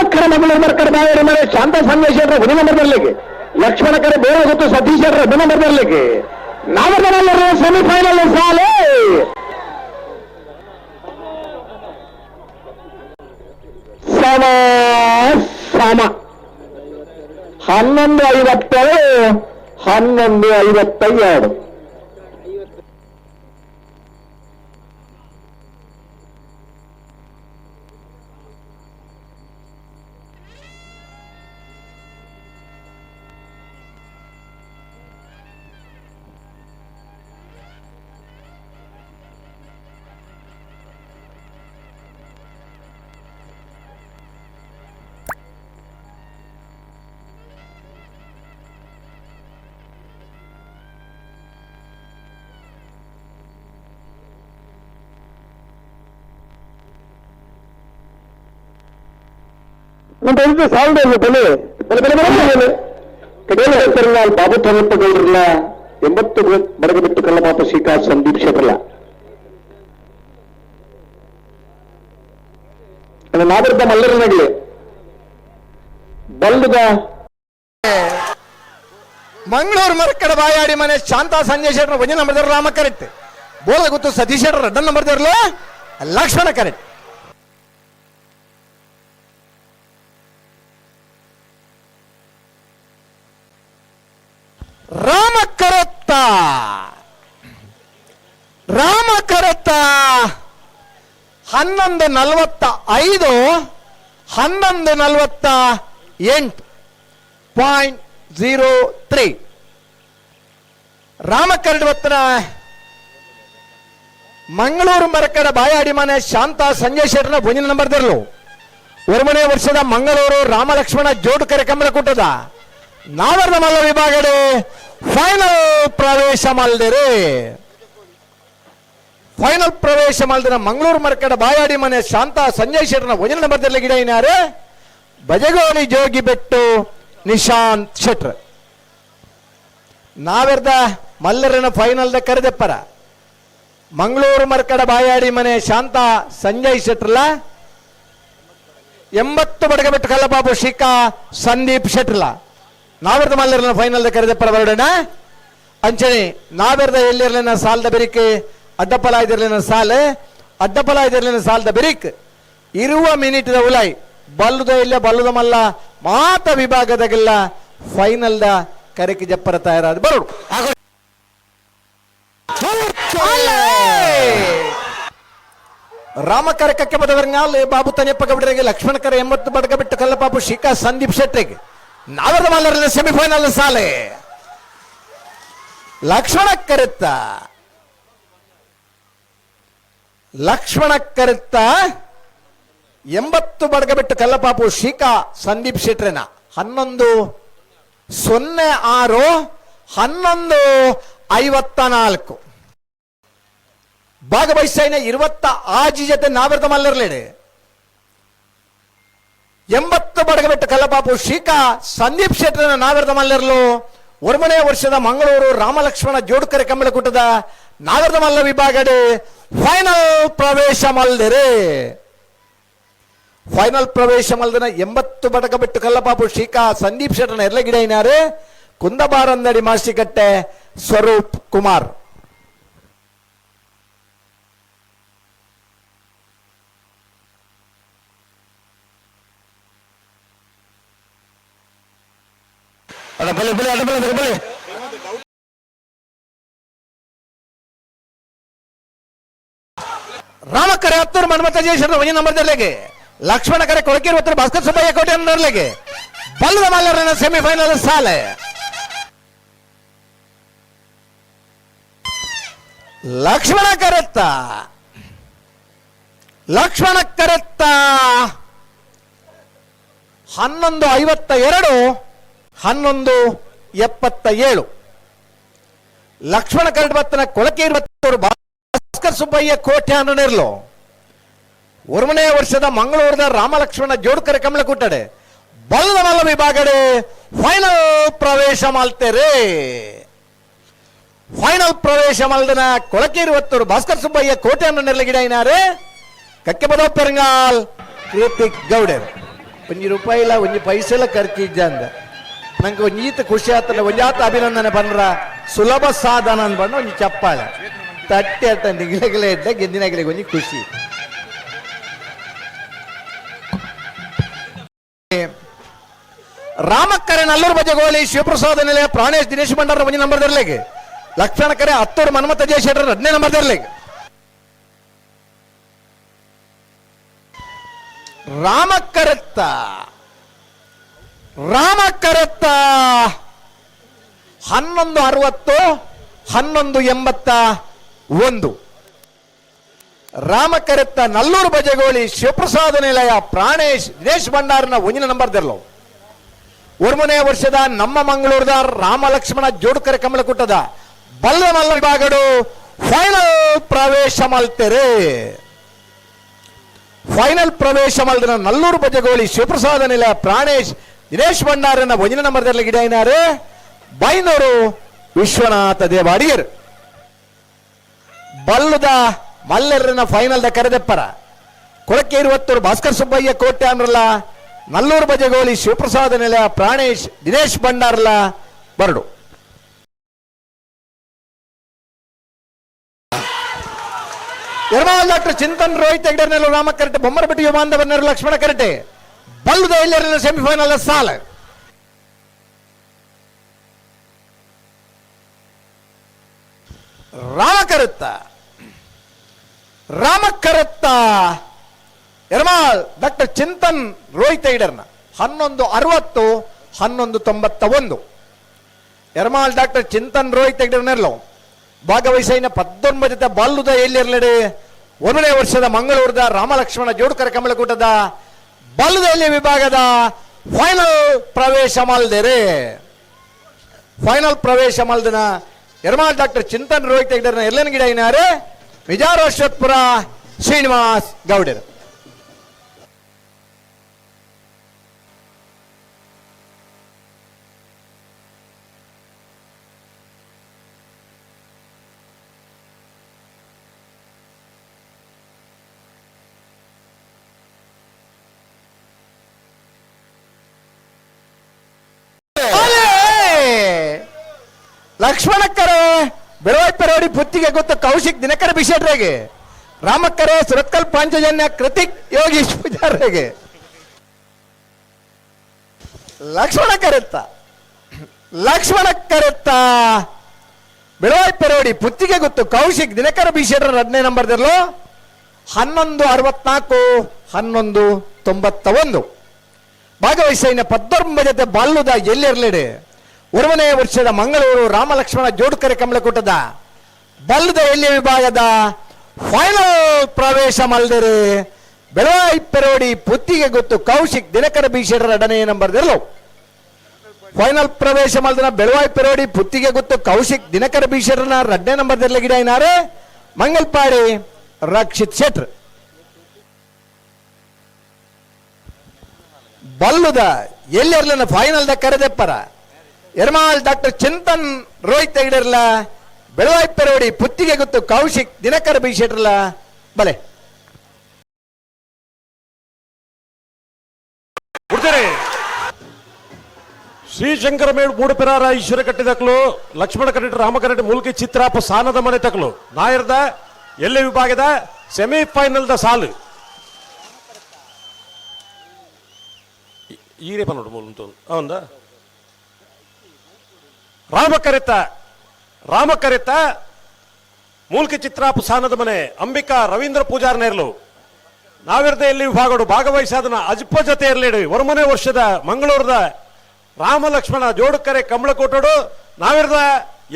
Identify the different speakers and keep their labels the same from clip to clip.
Speaker 1: ರಾಮಕ್ಕರ ಮಂಗಳೂರು ಮರ್ಕಡ ಬಾಯಾಡಿ ಮನೆ ಶಾಂತ ಸಂದೇಶ ಒಂದೇ ನಂಬರ್ ಬರ್ಲಿಕ್ಕೆ, ಲಕ್ಷ್ಮಣ ಕರೆ ಬೇರೆ ಗೊತ್ತು ಸತೀಶ್ ಒಂದೇ ನಂಬರ್ ಬರ್ಲಿಕ್ಕೆ. ನಾವರ್ದ ಸೆಮಿಫೈನಲ್ ಸಾಲೆ. ಸಮ ಸಮ 11:52, 11:52. ಬೆಲೆ ಬೆಲೆ ಬೆಲೆ ಬೆಲೆ ಬೆಲೆ ಬೆಲೆ ಬಾಬು ತನ್ನಪ್ಪಗೌಡರಲ್ಲ 80 ಬಡಗಬೆಟ್ಟು ಕಲ್ಲಪಾಪ ಶ್ರೀಕಾ ಸಂದೀಪ್ ಶೆಟ್ಟರ್ಲ ನಾಗರಿಕ ಮಲ್ಲರನಗಲಿ ಬಲ್ಲದ
Speaker 2: ಮಂಗಳೂರು ಮರಕಡ ಬಾಯಾಡಿ ಮನೆ ಶಾಂತಾ ಸಂಜಯ್ ಶೆಟ್ಟರ್ ಒಂದೇ ನಂಬರ್ ರಾಮ ಕರೆಕ್ಟ್, ಬೋಲ ಗೊತ್ತು ಸತೀಶ್ ಶೆಟ್ಟರ್ ಎರಡನೇ ನಂಬರ್ ಲಕ್ಷ್ಮಣ ಕರೆಕ್ಟ್. ರಾಮ ಕರತ್ತ ರಾಮ ಕರತ್ತ 11:45, 11:48.03. ರಾಮ ಕರಡ್ವತ್ತನ ಮಂಗಳೂರು ಮರಕಡ ಬಾಯಾಡಿ ಮನೆ ಶಾಂತ ಸಂಜಯ್ ಶೆಟ್ಟರ್ನ ಒಂದಿನ ನಂಬರ್ ದರ್ಲು. ಒರಮನೆ ವರ್ಷದ ಮಂಗಳೂರು ರಾಮಲಕ್ಷ್ಮಣ ಜೋಡುಕರೆ ಕಮಲಕೂಟದ ನಾವರ್ದ ಮಲ್ಲ ವಿಭಾಗಡೆ ಫೈನಲ್ ಪ್ರವೇಶ ಮಲ್ದಿರಿ. ಫೈನಲ್ ಪ್ರವೇಶ ಮಲ್ದಿನ ಮಂಗಳೂರು ಮರಕಡ ಬಾಯಾಡಿ ಮನೆ ಶಾಂತ ಸಂಜಯ್ ಶೆಟ್ಟರ್ನ ಒಂದಿನ ನಂಬರ್ ದರ್ಲಿ ಗಿಡ ಇನ್ನಾರೆ ಬಜಗೋಳಿ ಜೋಗಿ ಬೆಟ್ಟು ನಿಶಾಂತ್ ಶೆಟ್ರ್. ನಾವೆರ್ದ ಮಲ್ಲರನ ಫೈನಲ್ದ ಕರೆದೆಪ್ಪರ ಮಂಗಳೂರು ಮರ್ಕಡ ಬಾಯಾಡಿ ಮನೆ ಶಾಂತ ಸಂಜಯ್ ಶೆಟ್ರಲ 80 ಬಡಗಬೆಟ್ಟು ಕಲ್ಲಬಾಬು ಶಿಕಾ ಸಂದೀಪ್ ಶೆಟ್ರಲ ನಾವೆರ್ದ ಮಲ್ಲರನ ಫೈನಲ್ದ ಕರೆದೆಪ್ಪರ ಬರೋಣ. ಅಂಚನೆ ನಾವೆರ್ದ ಎಲ್ಲಿರ್ಲಿನ ಸಾಲದ ಬೆರಿಕೆ ಅಡ್ಡಪಲ ಇದಿರ್ಲಿನ ಸಾಲೆ ಅಡ್ಡಪಲ ಇದಿರ್ಲಿನ ಸಾಲದ ಬೆರಿಕ್ ಇರುವ ಮಿನಿಟ್ದ ಉಲಾಯ್ ಬಲ್ಲುದ ಇಲ್ಲ ಬಲ್ಲುದ ಮಲ್ಲ ಮಾತ ವಿಭಾಗದಾಗೆಲ್ಲ ಫೈನಲ್ದ ಕರೆಕಿ ಜಪ್ಪರ ತಯಾರಾದ ಬರೋಡು. ರಾಮಕರ ಕಕ್ಕೆ ಬದವರ್ನಾಲ್ ಬಾಬು ತನಿಯಪ್ಪ ಗೌಡರಿಗೆ ಲಕ್ಷ್ಮಣ ಕರೆ 80 ಬಡಗ ಬಿಟ್ಟು ಕಲ್ಲಪಾಪು ಶಿಖಾ ಸಂದೀಪ್ ಶೆಟ್ಟಿಗೆ ನಾವರದ ಮಲ್ಲರ ಸೆಮಿಫೈನಲ್ ಸಾಲೆ. ಲಕ್ಷ್ಮಣ ಕರೆತ್ತ ಲಕ್ಷ್ಮಣ ಕರೆತ್ತ 80 ಬಡಗ ಬಿಟ್ಟು ಕಲ್ಲಪಾಪು ಶಿಖಾ ಸಂದೀಪ್ ಶೆಟ್ರೆನ 11:06, 11:54. ಭಾಗವಹಿಸೈನ 26 ಜೊತೆ ನಾವರ್ದ ಮಲ್ಲರ್ಲೇಡೆ 80 ಬಡಗಬೆಟ್ಟು ಕಲ್ಲಪಾಪು ಶ್ರೀಕಾ ಸಂದೀಪ್ ಶೆಟ್ಟರ್ನ ನಾವರ್ದ ಮಲ್ಲರ್ಲು ಒರ್ಮನೆ ವರ್ಷದ ಮಂಗಳೂರು ರಾಮಲಕ್ಷ್ಮಣ ಜೋಡುಕರೆ ಕಮ್ಮಳಕೂಟದ ನಾವರ್ದ ಮಲ್ಲ ವಿಭಾಗಡೆ ಫೈನಲ್ ಪ್ರವೇಶ ಮಲ್ದಿರೆ. ಫೈನಲ್ ಪ್ರವೇಶ ಮಲ್ದನ 80 ಬಡಗಬೆಟ್ಟು ಕಲ್ಲಪಾಪು ಶ್ರೀಕಾ ಸಂದೀಪ್ ಶೆಟ್ಟರ್ನ ಎರ್ಲಗಿಡ ಇನಾರೆ ಕುಂದಬಾರಂದಡಿ ಮಾಸಿಕಟ್ಟೆ ಸ್ವರೂಪ್ ಕುಮಾರ್. ರಾಮಕರೆ ಹತ್ತೂರು ಮನ್ಮಥ ಜಯೇಶ್ವರ ಒಂದೇ ನಂಬರ್ ದರ್ಲೆಗೆ ಲಕ್ಷ್ಮಣ ಕರೆ ಕೊಳಕೇರಿ ಹತ್ತೂರು ಭಾಸ್ಕರ್ ಸುಬ್ಬಯ್ಯ ಕೋಟೆ ದರ್ಲೆಗೆ ಬಲ್ಲದ ಮಲ್ಲರನ ಸೆಮಿಫೈನಲ್ ಸಾಲೆ. ಲಕ್ಷ್ಮಣ ಕರೆತ್ತ ಲಕ್ಷ್ಮಣ ಕರೆತ್ತ 11:52, 11:77. ಲಕ್ಷ್ಮಣ ಕರಡ್ಬತ್ತನ ಕೊಳಕೇರಿ ಹತ್ತೂರು ಭಾಸ್ಕರ್ ಸುಬ್ಬಯ್ಯ ಕೋಟೆ ಅನ್ನಿರ್ಲು ಒರ್ಮನೆ ವರ್ಷದ ಮಂಗಳೂರದ ರಾಮಲಕ್ಷ್ಮಣ ಜೋಡ್ಕರೆ ಕಮಲಕೂಟಡೆ ಬಲ್ಲದ ಮಲ್ಲ ವಿಭಾಗಡೆ ಫೈನಲ್ ಪ್ರವೇಶ ಮಾಲ್ತೇರೆ. ಫೈನಲ್ ಪ್ರವೇಶ ಮಲ್ದನ ಕೊಳಕೇರಿ ಒತ್ತೂರು ಭಾಸ್ಕರ್ ಸುಬ್ಬಯ್ಯ ಕೋಟೆ ಅನ್ನಿರ್ಲ ಗಿಡ ಇನಾರೆ ಕಕ್ಕೆ ಬದೋ ಪೆರಂಗಾಲ್ ಕೃತಿಕ್ ಗೌಡರ್. ಒಂಜಿ ರೂಪಾಯಿಲ ಒಂಜಿ ಪೈಸೆಲ ಖರ್ಚಿಜ್ಜ ಅಂದ ನಂಗೆ ಒಂಜೀತ ಖುಷಿ ಆತನ ಒಂಜಾತ ಅಭಿನಂದನೆ ಪಂಡ್ರ ಸುಲಭ ಸಾಧನ ಅನ್ಬಂಡ ಒಂಜಿ ಚಪ್ಪಾಳೆ ತಟ್ಟಿ ಅಟ್ಟ ನಿಗಿಲೆಗಿಲೆ ಇದ್ದ ಗೆದ್ದಿನಗಿಲೆಗೆ ಒಂಜಿ ಖುಷಿ. ರಾಮಕ್ಕರೆ ನಲ್ಲೂರು ಬಜಗೋಳಿ ಶಿವಪ್ರಸಾದ ನಿಲಯ ಪ್ರಾಣೇಶ್ ದಿನೇಶ್ ಭಂಡಾರ ಒಂಜಿ ನಂಬರ್ ದರ್ಲೆಗೆ ಲಕ್ಷಣ ಕರೆ ಹತ್ತೂರು ಮನ್ಮಥ ಜಯಶೆಟ್ಟರ್ 2ನೇ ನಂಬರ್ ದರ್ಲೆಗೆ. ರಾಮಕರತ್ತ ರಾಮಕರತ್ತ 11:60 11:81. ರಾಮಕರತ್ತ ನಲ್ಲೂರು ಬಜಗೋಳಿ ಶಿವಪ್ರಸಾದ ನಿಲಯ ಪ್ರಾಣೇಶ್ ದಿನೇಶ್ ಭಂಡಾರನ ಒಂಜಿನ ನಂಬರ್ ದರ್ಲವು. ಒರ್ಮನೆ ವರ್ಷದ ನಮ್ಮ ಮಂಗಳೂರದ ರಾಮ ಲಕ್ಷ್ಮಣ ಜೋಡುಕರೆ ಕಮಲಕುಟ್ಟದ ಬಲ್ಲ ಮಲ್ಲ ವಿಭಾಗಡು ಫೈನಲ್ ಪ್ರವೇಶ ಮಲ್ತೆರೆ. ಫೈನಲ್ ಪ್ರವೇಶ ಮಲ್ದಿನ ನಲ್ಲೂರು ಬಜಗೋಳಿ ಶಿವಪ್ರಸಾದ ನಿಲಯ ಪ್ರಾಣೇಶ್ ದಿನೇಶ್ ಭಂಡಾರನ ಒಂಜಿನ ನಂಬರ್ದಲ್ಲಿ ಗಿಡೈನಾರೆ ಬೈನೂರು ವಿಶ್ವನಾಥ ದೇವಾಡಿಯರ್. ಬಲ್ಲದ ಮಲ್ಲೆರ್ರನ ಫೈನಲ್ the ಕರೆದೆಪ್ಪರ ಕೊಳಕೆ ಇರುವತ್ತೂರು ಭಾಸ್ಕರ್ ಸುಬ್ಬಯ್ಯ ಕೋಟೆ ಅಂದ್ರಲ್ಲ ನಲ್ಲೂರು ಬಜಗೋಳಿ ಶಿವಪ್ರಸಾದ ನಿಲಯ ಪ್ರಾಣೇಶ್ ದಿನೇಶ್ ಭಂಡಾರ್ಲ ಬರಡು. Nirmal doctor Chintan Rohit ಹೆಗ್ಡೆರ್ನೆಲ್ಲ Rama karate ಬೊಮ್ಮರಪಟ್ಟಿ ಯುಮಾಂಧವನ್ನೆರು Lakshmana karate ಬಲ್ಲದ ಎಲ್ಲರ ಸೆಮಿಫೈನಲ್ ಸಾಲ. ರಾಮಕರುತ್ತ ರಾಮಕರುತ್ತ ಎರ್ಮಾಲ್ ಡಾಕ್ಟರ್ ಚಿಂತನ್ ರೋಹಿತ್ ಹೆಗ್ಡೆರ್ನ 11:60 11:91. ಎರ್ಮಾಲ್ ಡಾಕ್ಟರ್ ಚಿಂತನ್ ರೋಹಿತ್ ಹೆಗ್ಡೆರ್ನೆಲ್ಲೋ ಭಾಗವಹಿಸಿನ 19 ಬಲ್ಲುದ ಎಲ್ಲಿರ್ಲೆಡೆ 1ನೇ ವರ್ಷದ ಮಂಗಳೂರದ ರಾಮಲಕ್ಷ್ಮಣ ಜೋಡುಕರ ಕಮಲಕೂಟದ ಬಲ್ಲದ ಎಲ್ಲಿ ವಿಭಾಗದ ಫೈನಲ್ ಪ್ರವೇಶ ಮಲ್ದೆರೆ. ಫೈನಲ್ ಪ್ರವೇಶ ಮಲ್ದಿನ ಎರ್ಮಾಲ್ ಡಾಕ್ಟರ್ ಚಿಂತನ್ ರೋಹಿತ್ ಹೆಗ್ಡೆರ್ನ ಎಲ್ಲನ ಗಿಡ ಇನಾರೆ ವಿಜಾರೇಶ್ವರಪುರ ಶ್ರೀನಿವಾಸ್ ಗೌಡರು. ಲಕ್ಷ್ಮಣಕ್ಕರೆ ಬೆಳವಾಯ್ಪರೋಡಿ ಪುತ್ತಿಗೆ ಗೊತ್ತು ಕೌಶಿಕ್ ದಿನಕರ ಬಿಶೆಟ್ರೆಗೆ ರಾಮಕ್ಕರೆ ಸುರತ್ಕಲ್ ಪಾಂಚಜನ್ಯ ಕೃತಿಕ್ ಯೋಗೀಶ್ ಪೂಜಾರಿಗೆ. ಲಕ್ಷ್ಮಣ ಕರೆತ್ತ ಲಕ್ಷ್ಮಣ ಕರೆತ್ತ ಬೆಳವಾಯ್ಪರೋಡಿ ಪುತ್ತಿಗೆ ಗೊತ್ತು ಕೌಶಿಕ್ ದಿನಕರ ಬಿಶೆಟ್ರ 2ನೇ ನಂಬರ್ ದರ್ಲು 11:64 11:91. ಭಾಗವಹಿಸಿನ 19 ಜೊತೆ ಬಾಲ್ಲುದ ಎಲ್ಲಿರ್ಲೆಡೆ 1ನೇ ವರ್ಷದ ಮಂಗಳೂರು ರಾಮಲಕ್ಷ್ಮಣ ಜೋಡುಕರೆ ಕಮಲಕೂಟದ ಬಲ್ಲದ ಎಲ್ಲಿ ವಿಭಾಗದ ಫೈನಲ್ ಪ್ರವೇಶ ಮಲ್ದಿರಿ ಬೆಳವಾಯಿ ಪೆರೋಡಿ ಪುತ್ತಿಗೆ ಗೊತ್ತು ಕೌಶಿಕ್ ದಿನಕರ ಬಿಶೆಟ್ಟರ 2ನೇ ನಂಬರ್ ದರ್ಲು. ಫೈನಲ್ ಪ್ರವೇಶ ಮಲ್ದಿನ ಬೆಳವಾಯಿ ಪೆರೋಡಿ ಪುತ್ತಿಗೆ ಗೊತ್ತು ಕೌಶಿಕ್ ದಿನಕರ ಬಿಶೆಟ್ಟರನ 2ನೇ ನಂಬರ್ ದರ್ಲೆ ಗಿಡ ಏನಾರೆ ಮಂಗಲ್ಪಾಡಿ ರಕ್ಷಿತ್ ಶೆಟ್ರ್. ಬಲ್ಲುದ ಎಲ್ಲಿರ್ಲನ ಫೈನಲ್ the ಕರೆದೆಪ್ಪರ ಎರ್ಮಾಲ್ doctor Chintan Rohit ಹೆಗ್ಡೆರ್ಲ ಬೆಳವಾಯಿ ಪೆರೋಡಿ ಪುತ್ತಿಗೆ ಗೊತ್ತು ಕೌಶಿಕ್ ದಿನಕರ ಬಿಶೆಟ್ರಲ ಬಲೆ.
Speaker 3: ಬಿಡ್ತಾರೆ. ಶ್ರೀಶಂಕರ ಮೇಡ್ ಮೂಡುಪಿರಾರ ಈಶ್ವರ ಕಟ್ಟಿದಕ್ಲು ಲಕ್ಷ್ಮಣ ಕರೆಟ್ ರಾಮ ಕರೆಟ್ ಮೂಲ್ಕಿ ಚಿತ್ರಾಪ ಸಾನದ ಮನೆ ತಕ್ಲು ನಾಯರ್ದ ಎಲ್ಲೆ ವಿಭಾಗದ ಸೆಮಿಫೈನಲ್ the ಸಾಲು ಈರೇ ಪನ್ನೋಡು ಮೂಲು ಹೌದಾ. ರಾಮಕರಿತ ರಾಮಕರಿತ ಮೂಲ್ಕಿ ಚಿತ್ರಾಪ ಸಾನದ ಮನೆ ಅಂಬಿಕಾ ರವೀಂದ್ರ ಪೂಜಾರ್ ನೇರ್ಲು ನಾವಿರ್ದ ಎಲ್ಲಿ ವಿಭಾಗಡು ಭಾಗವಹಿಸಾದನ ಅಜ್ಪ ಜೊತೆ ಇರಲಿಡಿ 1ನೇ ವರ್ಷದ ಮಂಗಳೂರದ ರಾಮ ಲಕ್ಷ್ಮಣ ಜೋಡುಕರೆ ಕಮಲಕೋಟಡು ನಾವಿರ್ದ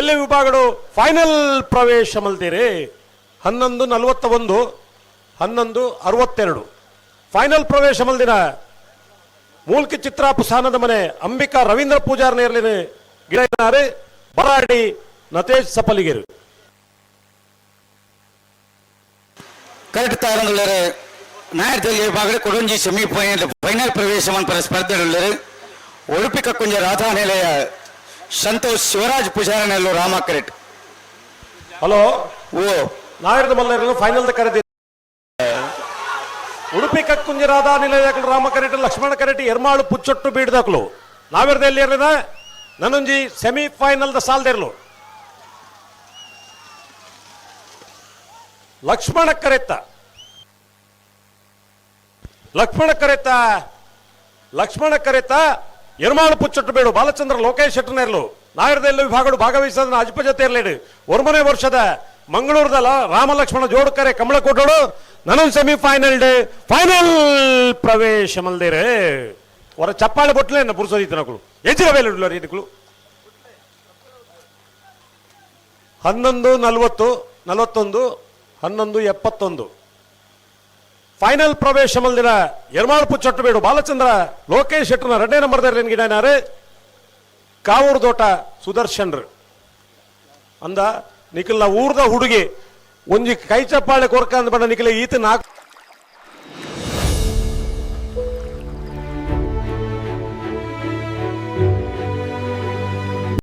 Speaker 3: ಎಲ್ಲಿ ವಿಭಾಗಡು ಫೈನಲ್ ಪ್ರವೇಶ ಮಲ್ತೀರಿ 11:41 11:62 ಫೈನಲ್ ಪ್ರವೇಶ ಮಲ್ದಿನ ಮೂಲ್ಕಿ ಚಿತ್ರಾಪು ಸಾನದ ಮನೆ ಅಂಬಿಕಾ ರವೀಂದ್ರ ಪೂಜಾರ್ ನೇರ್ಲಿನ ಗಿಡನಾರೆ ಬರಾಡಿ ನತೇಶ್ ಸಪಲಿಗೆರು.
Speaker 4: ಕರೆಕ್ಟ್ ತಾರಂದುಳ್ಳರು ನಾಯರ್ದಲ್ಲಿ ವಿಭಾಗದ ಕೊಡೊಂಜಿ ಸೆಮಿಫೈನಲ್ ಫೈನಲ್ ಪ್ರವೇಶ ಮನ್ಪರ ಸ್ಪರ್ಧೆಡುಳ್ಳರು ಉಡುಪಿ ಕಕ್ಕುಂಜ ರಾಧಾ ನಿಲಯ ಸಂತೋಷ್ ಶಿವರಾಜ್ ಪೂಜಾರನೆಲ್ಲೋ ರಾಮ ಕರೆಕ್ಟ್.
Speaker 3: ಹಲೋ
Speaker 4: ಓ
Speaker 3: ನಾಯರ್ದ ಮಲ್ಲರನ್ನು ಫೈನಲ್ ಕರೆದಿ. ಉಡುಪಿ ಕಕ್ಕುಂಜಿ ರಾಧಾ ನಿಲಯಗಳು ರಾಮ ಕರೆಟಿ, ಲಕ್ಷ್ಮಣ ಕರೆಟಿ, ಎರ್ಮಾಳು ಪುಚ್ಚೊಟ್ಟು ಬೀಡ್ದಕ್ಲು. ನಾವೆರ್ದ ಎಲ್ಲಿ ಇರಲಿನ ನನೊಂಜಿ ಸೆಮಿ ಫೈನಲ್ ದ ಸಾಲ್ದಿರ್ಲು. ಲಕ್ಷ್ಮಣ ಕರೆತ್ತ, ಲಕ್ಷ್ಮಣ ಕರೆತ್ತ, ಲಕ್ಷ್ಮಣ ಕರೆತ, ಎರ್ಮಾಳು ಪುಚ್ಚೊಟ್ಟು ಬೇಡು ಬಾಲಚಂದ್ರ ಲೋಕೇಶ್ ಶೆಟ್ಟನೇರ್ಲು. ನಾಯರದೆಲ್ಲ ವಿಭಾಗಗಳು ಭಾಗವಹಿಸಿದ ಅಜ್ಪ ಜೊತೆ ಇರಲೇಡು. ಒರ್ಮನೆ ವರ್ಷದ ಮಂಗಳೂರದ ರಾಮ ಲಕ್ಷ್ಮಣ ಜೋಡುಕರೆ ಕಮಲಕೋಟೋಡು ನನೊಂದು ಸೆಮಿ ಫೈನಲ್ ಫೈನಲ್ ಪ್ರವೇಶ ಮಲ್ದೇರೆ. ಹೊರ ಚಪ್ಪಾಳೆ ಬೊಟ್ಲೆ ಪುರುಷೋದಿತ್ತನಕುಲು ಎಜ್ಜಿರ ಬೇಲೆ ಇದಕ್ಕಳು. 11:40, 41, 11:71. ಫೈನಲ್ ಪ್ರವೇಶ ಮಲ್ದಿನ ಎರ್ಮಾಳು ಪುಚ್ಚೊಟ್ಟಬೇಡು ಬಾಲಚಂದ್ರ ಲೋಕೇಶ್ ಶೆಟ್ಟರ್ನ ಎರಡನೇ ನಂಬರ್ ಗಿಡನಾರು ಕಾವೂರು ದೋಟ ಸುದರ್ಶನ್ರು. ಅಂದ ನಿಖಲ್ನ ಊರ್ದ ಹುಡುಗಿ ಒಂಜಿ ಕೈ ಚಪ್ಪಾಳೆ ಕೊರ್ಕ ಅಂದ ಬಣ್ಣ ನಿಖಲ ಈತ ನಾಲ್ಕು.